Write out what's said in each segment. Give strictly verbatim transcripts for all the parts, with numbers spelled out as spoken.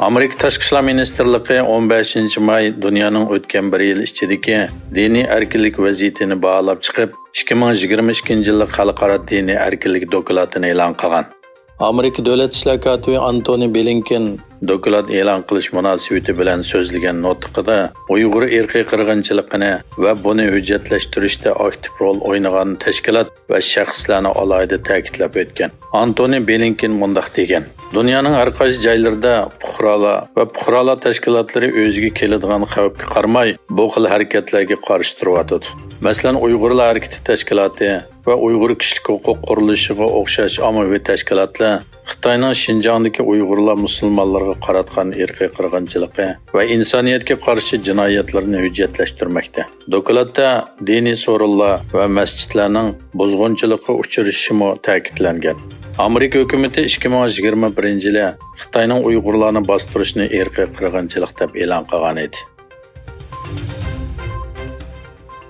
ئامېرىكا تاشقى ئىشلار مىنىستىرلىقى ئون بەشىنچى ماي دۇنيانىڭ ئۆتكەن بىر يىل ئىچىدىكى دىنىي ئەركىنلىك ۋەزىيىتىنى باھالاپ چىقىپ، ئىككى مىڭ يىگىرمە ئىككىنچى يىللىق خەلقئارا دىنىي ئەركىنلىك دوكلاتىنى ئېلان قىلغان. ئامېرىكا دۆلەت ئىشلار كاتىپى ئانتونى بلىنكېن دوكلات ئېلان قىلىش مۇناسىۋىتى بىلەن سۆزلىگەن نۇتقىدا ئۇيغۇر ئىرقىي قىرغىنچىلىقىنى ۋە بۇنى ھۆججەتلەشتۈرۈشتە ئاكتىپ رول ئوينىغان تەشكىلات ۋە شەخسلەرنى ئالاھىدە تەكىتلەپ ئۆتكەن. ئانتونى بلىنكېن مۇنداق دېگەن: دۇنيانىڭ ھەر قايسى جايلىرىدا پۇقرالار ۋە پۇقرالار تەشكىلاتلىرى ئۆزىگە كېلىدىغان خەۋپكە قارىماي، بۇ خىل ھەرىكەتلەرگە قارشى تۇرۇۋاتىدۇ. مەسىلەن، ئۇيغۇرلار ھەرىكىتى تەشكىلاتى ۋە ئۇيغۇر كىشىلىك ھوقۇق قۇرۇلۇشىغا ئوخشاش ئاممىۋى تەشكىلاتلار خىتاينىڭ شىنجاڭدىكى ئۇيغۇرلار مۇسۇلمانلىرىغا قاراتقان ئىرقىي قىرغىنچىلىقى ۋە ئىنسانىيەتكە قارشى جىنايەتلىرىنى ھۆججەتلەشتۈرمەكتە. دوكلاتتا دىنىي سورۇنلار ۋە مەسچىتلەرنىڭ بۇزغۇنچىلىققا ئۇچرىشىشىمۇ تەكىتلەنگەن. ئامېرىكا ھۆكۈمىتى ئىككى مىڭ يىگىرمە بىرىنچى يىلى خىتاينىڭ ئۇيغۇرلارنى باستۇرۇشىنى ئىرقىي قىرغىنچىلىق دەپ ئېلان قىلغان ئىدى.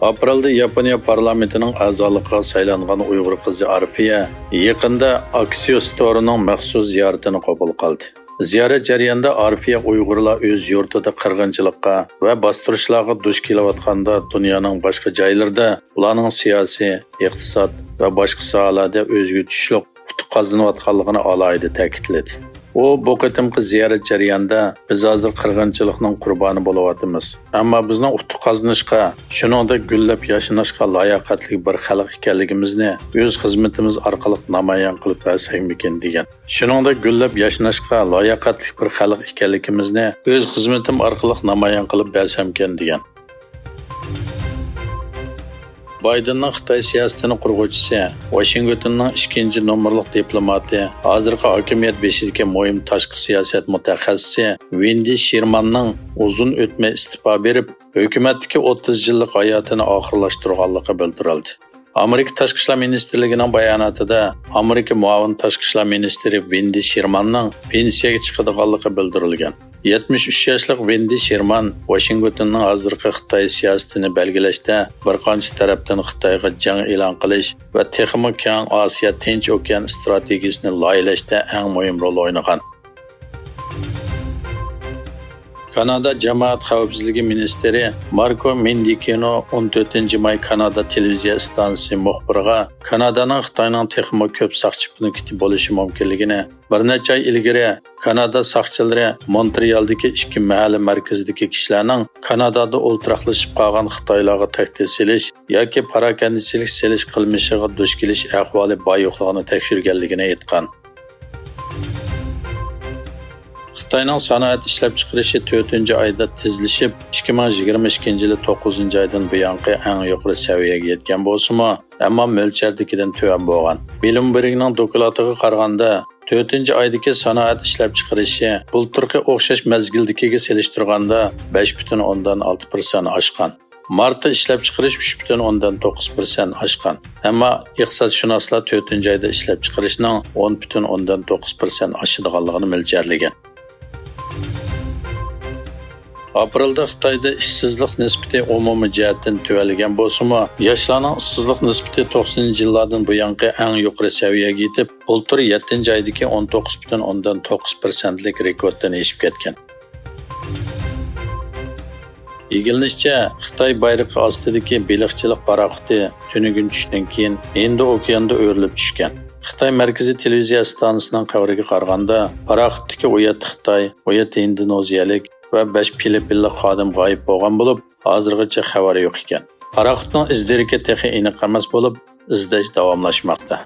ئاپرېلدا ياپونىيە پارلامېنتىنىڭ ئەزالىقىغا سايلانغان ئۇيغۇر قىزى ئارفىيە يېقىندا ئاكسىيوس تورىنىڭ مەخسۇس زىيارىتىنى قوبۇل قىلدى. زىيارەت جەريانىدا ئارفىيە ئۇيغۇرلار ئۆز يۇرتىدا قىرغىنچىلىققا ۋە باستۇرۇشلارغا دۇچ كېلىۋاتقاندا دۇنيانىڭ باشقا جايلىرىدا ئۇلارنىڭ سىياسىي، ئىقتىساد ۋە باشقا ساھەلەردە ئۆزىگە تۇتۇشلۇق ئۇتۇق قازىنىۋاتقانلىقىنى ئالاھىدە تەكىتلىدى. ئۇ بۇ قېتىمقى زىيارەت جەريانىدا بىز ھازىر قىرغىنچىلىقنىڭ قۇربانى بولۇۋاتىمىز. ئەمما بىزنىڭ ئۇتۇق قازىنىشقا، شۇنىڭدەك گۈللەپ ياشناشقا لاياقەتلىك بىر خەلق ئىكەنلىكىمىزنى ئۆز خىزمىتىمىز ئارقىلىق نامايان قىلىپ بەرسەكمىكىن دېگەن. شۇنىڭدەك گۈللەپ ياشناشقا لاياقەتلىك بىر خەلق ئىكەنلىكىمىزنى ئۆز خىزمىتىم ئارقىلىق نامايان قىلىپ بەرسەمكەن دېگەن. بايدېننىڭ خىتاي سىياسىتىنى قۇرغۇچىسى، ۋاشىنگتوننىڭ ئىككىنچى نومۇرلۇق دىپلوماتى، ھازىرقى ھاكىمىيەت بېشىدىكى مۇھىم تاشقى سىياسەت مۇتەخەسسىسى ۋېندى شېرماننىڭ ئۇزۇن ئۆتمەي ئىستېپا بېرىپ، ھۆكۈمەتتىكى ئوتتۇز يىللىق ھاياتىنى ئاخىرلاشتۇرغانلىقى بىلدۈرۈلدى. ئامېرىكا تاشقى ئىشلار مىنىستىرلىكىنىڭ باياناتىدا ئامېرىكا مۇئاۋىن تاشقى ئىشلار مىنىستىرى ۋېندى شېرماننىڭ پېنسىيەگە چىقىدىغانلىقى بىلدۈرۈلگەن. يەتمىش ئۈچ ياشلىق ۋېندى شېرمان ۋاشىنگتوننىڭ ھازىرقى خىتاي سىياسىتىنى بەلگىلەشتە بىر قانچە تەرەپتىن خىتايغا جەڭ ئېلان قىلىش ۋە تېخىمۇ كەڭ ئاسىيا تىنچ ئوكيان ئىستراتېگىيىسىنى لايىھەلەشتە ئەڭ مۇھىم رول ئوينىغان. كانادا جامائەت خەۋپسىزلىكى مىنىستىرى ماركو مېندىكىنو ئون تۆتىنچى ماي كانادا تېلېۋىزىيە ئىستانسىسى مۇخبىرىغا كانادانىڭ خىتاينىڭ تېخىمۇ كۆپ ساقچى پونكىتى بولۇشى مۇمكىنلىكىنى، بىر نەچچە ئاي ئىلگىرى كانادا ساقچىلىرى مونترېئالدىكى ئىككى مەھەللە مەركىزىدىكى كىشىلەرنىڭ كانادادا ئولتۇراقلىشىپ قالغان خىتايلارغا تەھدىت سېلىش ياكى پاراكەندىچىلىك سېلىش قىلمىشىغا دۇچ كېلىش ئەھۋالى بار-يوقلۇقىنى تەكشۈرگەنلىكىنى ئېيتقان. خىتاينىڭ سانائەت ئىشلەپچىقىرىشى تۆتىنچى ئايدا تېزلىشىپ، ئىككى مىڭ يىگىرمە ئىككىنچى يىلى توققۇزىنچى ئايدىن بۇيانقى ئەڭ يۇقىرى سەۋىيەگە يەتكەن بولسىمۇ، ئەمما مۆلچەردىكىدىن تۆۋەن بولغان. بلومبېرگنىڭ دوكلاتىغا قارىغاندا، تۆتىنچى ئايدىكى سانائەت ئىشلەپچىقىرىشى بۇلتۇرقى ئوخشاش مەزگىلدىكىگە سېلىشتۇرغاندا بەش پۈتۈن ئوندىن ئالتە پىرسەنت ئاشقان. مارتتا ئىشلەپچىقىرىش ئۈچ پۈتۈن ئوندىن توققۇز پىرسەنت ئاشقان. ئەمما ئىقتىسادشۇناسلار تۆتىنچى ئايدا ئىشلەپچىقىرىشنىڭ ئون پۈتۈن ئوندىن توققۇز پىرسەنت ئاشىدىغانلىقىنى مۆلچەرلىگەن. ئاپرېلدا خىتايدا ئىشسىزلىق نىسبىتى ئومۇمىي جەھەتتىن تۆۋەنلىگەن بولسىمۇ، ياشلارنىڭ ئىشسىزلىق نىسبىتى توقسىنىنچى يىللاردىن بۇيانقى ئەڭ يۇقىرى سەۋىيەگە يېتىپ، بۇلتۇر يەتتىنچى ئايدىكى ئون توققۇز پۈتۈن ئوندىن توققۇز پىرسەنتلىك رېكورتتىن ئېشىپ كەتكەن. ئىگىلىنىشىچە، خىتاي بايرىقى ئاستىدىكى بېلىقچىلىق پاراخوتى تۈنۈگۈن چۈشتىن كېيىن ھىندى ئوكيانىدا ئۆرۈلۈپ چۈشكەن. خىتاي مەركىزىي تېلېۋىزىيە ئىستانسىسىنىڭ خەۋىرىگە قارىغاندا، پاراخوتتىكى ئۇ يەتتە خىتاي، ئۇ يەتتە ھىندونېزىيەلىك ۋە بەش فىلىپپىنلىق خادىم غايىب بولغان بولۇپ، ھازىرغىچە خەۋەر يوق ئىكەن. پاراخوتنىڭ ئىز-دېرىكى تېخى ئېنىق ئەمەس بولۇپ، ئىزدەش داۋاملاشماقتا.